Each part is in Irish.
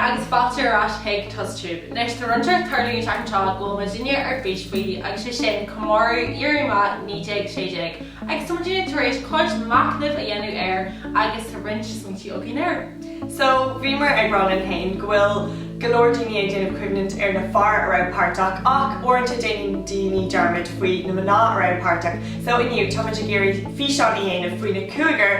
agus fáilte ar ais chuig TosTube. Anois tá rud inteacht ag tarlú an tseachtain seo go bhfuil muidinne ar bís faoi agus sé sin comóradh Éirí Amach 1916 agus tá muidinne tar éis cuid machnaimh a dhéanamh air agus tá roinnt smaointe againn air. So, bhíomar ag rá linn féin go bhfuil go leor daoine ag déanamh cuimhnint ar na fear a raibh páirteach ach uaireanta déanann daoine dearmad faoi na mná a raibh páirteach. So inniu táimid ag iarraidh físeán a dhéanamh faoi na cúigear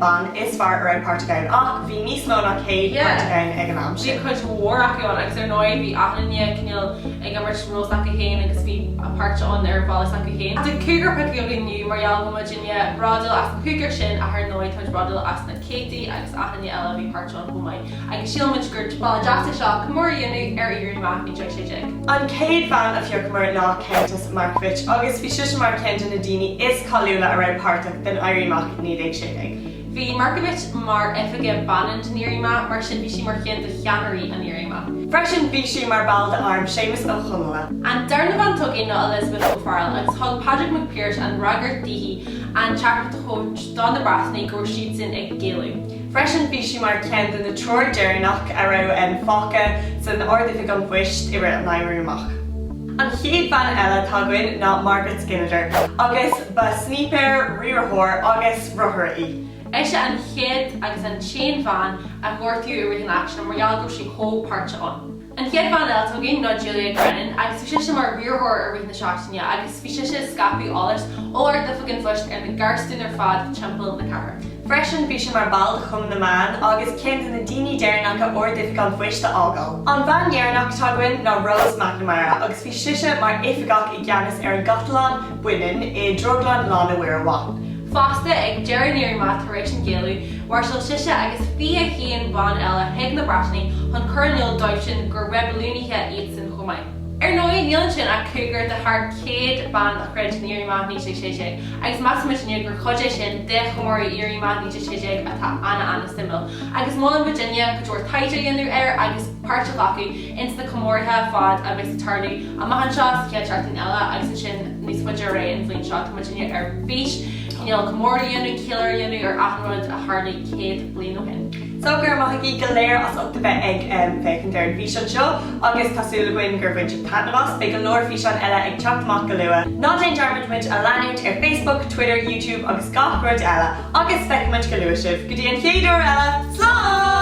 ban is fearr a raibh páirteach ann ach bhí níos mó ná 100 páirteach ann ag an am sin. Bhí cuid mhór acu ann agus ar ndóigh bhí achan duine cineál ag imirt ról s'acu féin agus bhí a páirt ann ar bhealach s'acu féin. Tá cúigear pioctha againn inniu mar gheall go bhfuil muidinne bródúil as an chúigear sin ach ar ndóigh táimid bródúil as na céadtaí agus achan duine eile a bhí páirteach ann chomh maith agus shíl muid gur bealach deas é seo comóradh a dhéanamh ar Éirí Amach 1916. An chéad bhean a phiocamar ná Countess Markievicz agus bhí sise mar ceann de na daoine is cáiliúla a raibh páirteach den Éirí Amach 1916. Bhí Markievicz mar oifigeach baineann den Éirí Amach, mar sin bhí sí mar cheann de cheannairí an Éirí Amach. Freisin bhí sí mar ball d'arm Séamus Ó Conghaile. An darna bhean atá againn ná Elizabeth O'Farrell agus thug Pádraig Mac Piarais an fhreagairt daoithi an teachtaireacht a thabhairt do na Breatanaigh go raibh siadsan ag géilleadh. Freisin bhí sí mar cheann de na triúr deireanach a raibh fágtha san Ard-Oifig an Phoist i rith an Éirí Amach. An chéad bhean eile atá againn ná Margaret Skinnider agus ba snípéir, riarthóir agus rothaire í. Ise an chéad agus an t-aon bhean a gortaíodh i rith an aicsin mar gheall go raibh sí chomh páirteach ann. An chéad bhean eile atá againn ná Julia Grennan agus bhí sise mar riarthóir i rith na seachtaine agus bhí sise ag scaipeadh eolais ó Ard-Oifig an Phoist ar na garsúin ar fad timpeall na cathrach. Freisin bhí sí mar ball de Chumann na mBan agus ceann de na daoine deireanacha Ard-Oifig an Phoist a fhágáil. An bhean dheireanach atá againn ná Rose McNamara agus bhí sise mar oifigeach i gceannas ar an gcathlán baineann i Drioglann Lána Mhuire Mhaith. Fosta, ag deireadh an Éirí Amach tar éis an géilleadh, mháirseáil sise agus 21 bean eile chuig na Breatanaigh chun cur in iúl dóibhsean gur reibiliúnaithe iadsan chomh maith. Ar ndóigh, níl ansin ach cúigear de thar 100 bean a throid in Éirí Amach 1916, agus measann muidinne gur chuid é sin de chomóradh Éirí Amach 1916 atá ana-ana-suimiúil, agus molann muidinne cuid mhór taighde a dhéanamh air agus páirt a ghlacadh ins na comóraithe ar fad a bheas ag tarlú amach anseo sa chéad seachtain eile agus ansin níos faide ar aghaidh an bhliain seo. Tá muidinne ar bís cineál comóradh a dhéanamh, ceiliúradh a dhéanamh ar achan rud a tharlaigh 100 bliain ó shin. So go raibh maith agaibh go léir as ucht a bheith ag féachaint ar an bhfíseán seo agus tá súil againn gur bhain sibh taitneamh as. Beidh go leor físeán eile ag teacht amach go luath. Ná déan dearmad muid a leanúint ar Facebook, Twitter, YouTube agus gach rud eile agus feicfidh muid go luath sibh. Go dtí an chéad uair eile, slán!